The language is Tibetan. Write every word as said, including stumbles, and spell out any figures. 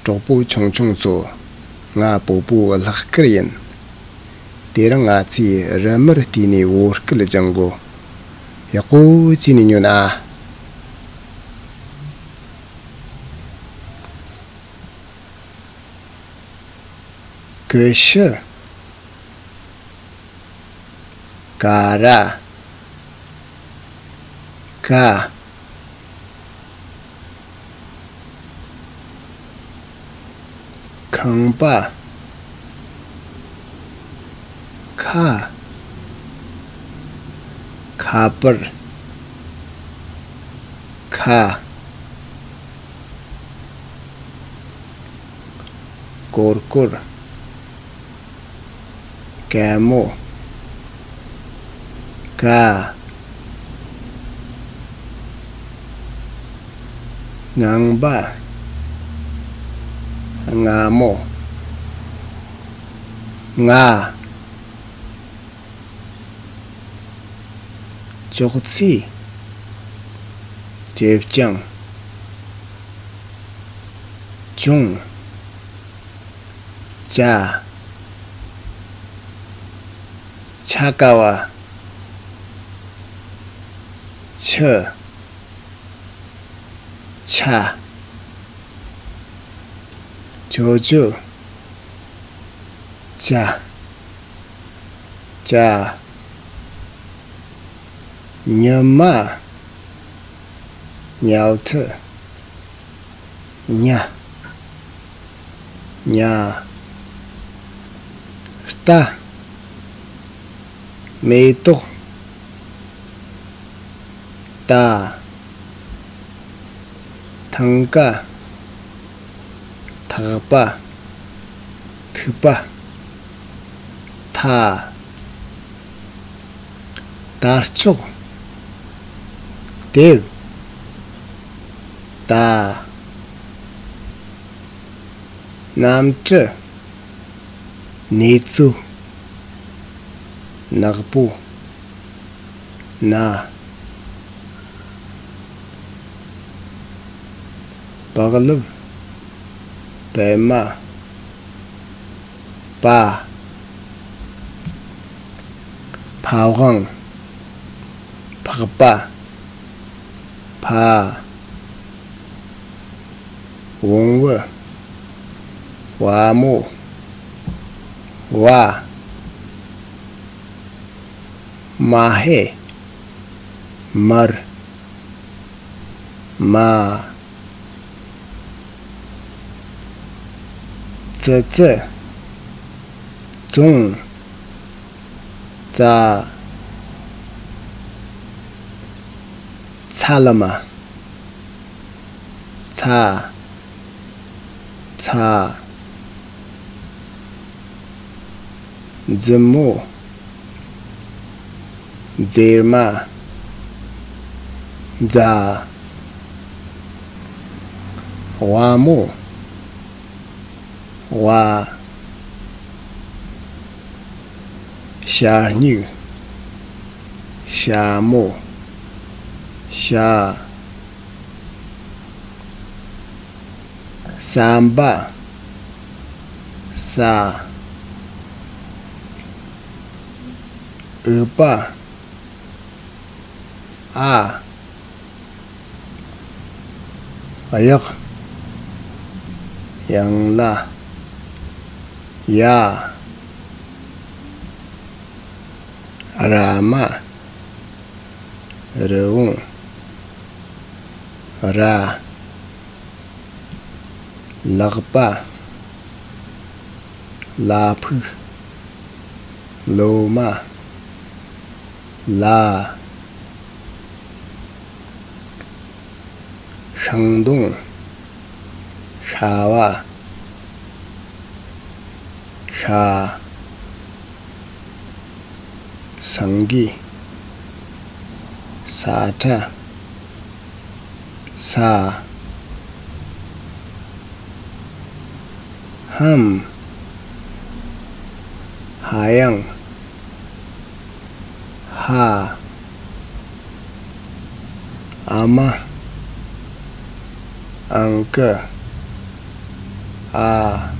གྲོགས་པོ་ཆུང་ཆུང་ཚོ། ང་སྤོ་བོ་ལྷག་དཀར་ཡིན། དེ་རིང་ང་ཚོས་རི་མོར་བལྟས་ནས་བོད་སྐད་སྦྱང་གོ། ཡག་པོ་བྱས་ནས་ཉོན་ཨ། ཀུ་ཤུ། ཀ་ར། ཀ། ཁང་པ། ཁ། ཁ་པར། ཁ། ཀོར་ཀོར། ཀ་མོ། ཀ། ངང་པ། རྔ་མོ། ང་། ཅོག་ཙེ། ཅེ་སྤྱང་། ཅུང་། ཅ། ཆ་ཀ་བ། ཆུ། ཆ། ཅོ་ཅོ། ཅ། ཅ། ཉི་མ། ཉལ་ཁྲི། ཉ། ཉ། རྟ། མེ་ཏོག་རྟ། ཐང་ཀ་ཐག་པ། ཐིགས་པ། ཐ། དར་ལྕོག་དེབ། ད། གནམ་གྲུ། གནས་ཚུལ། ནག་པོ། ན། བག་ལེབ། པད་མ། པ། ཕ་ཝང་། ཕག་པ། ཕ། བོང་བུ། བ་མོ། བ། མ་ཧེ། མར། མ། ཙི་ཙི། ཙུང་། ཙ། ཚ་ལ་མ། ཚ། ཚ། མཛུབ་མོ། མཛེར་མ། མཛའ། ཝ་མོ། ཝ། ཞ་སྨྱུག་ཞྭ་མོ། ཞྭ། ཟམ་པ། ས། འུག་པ། ཨ། གཡག་ཡང་ལ། ཡ། ར་མ། རི་བོང་། ར། ལག་པ། ལ་ཕུག་ལོ་མ། ལ། ཤིང་སྡོང་། ཤ་བ། ཤ། སེང་གེ་ས་ཁྲ། ས། ཧམ། ཧ་ཡང་། ཧ། ཨ་མ། ཨང་ཀི། ཨ།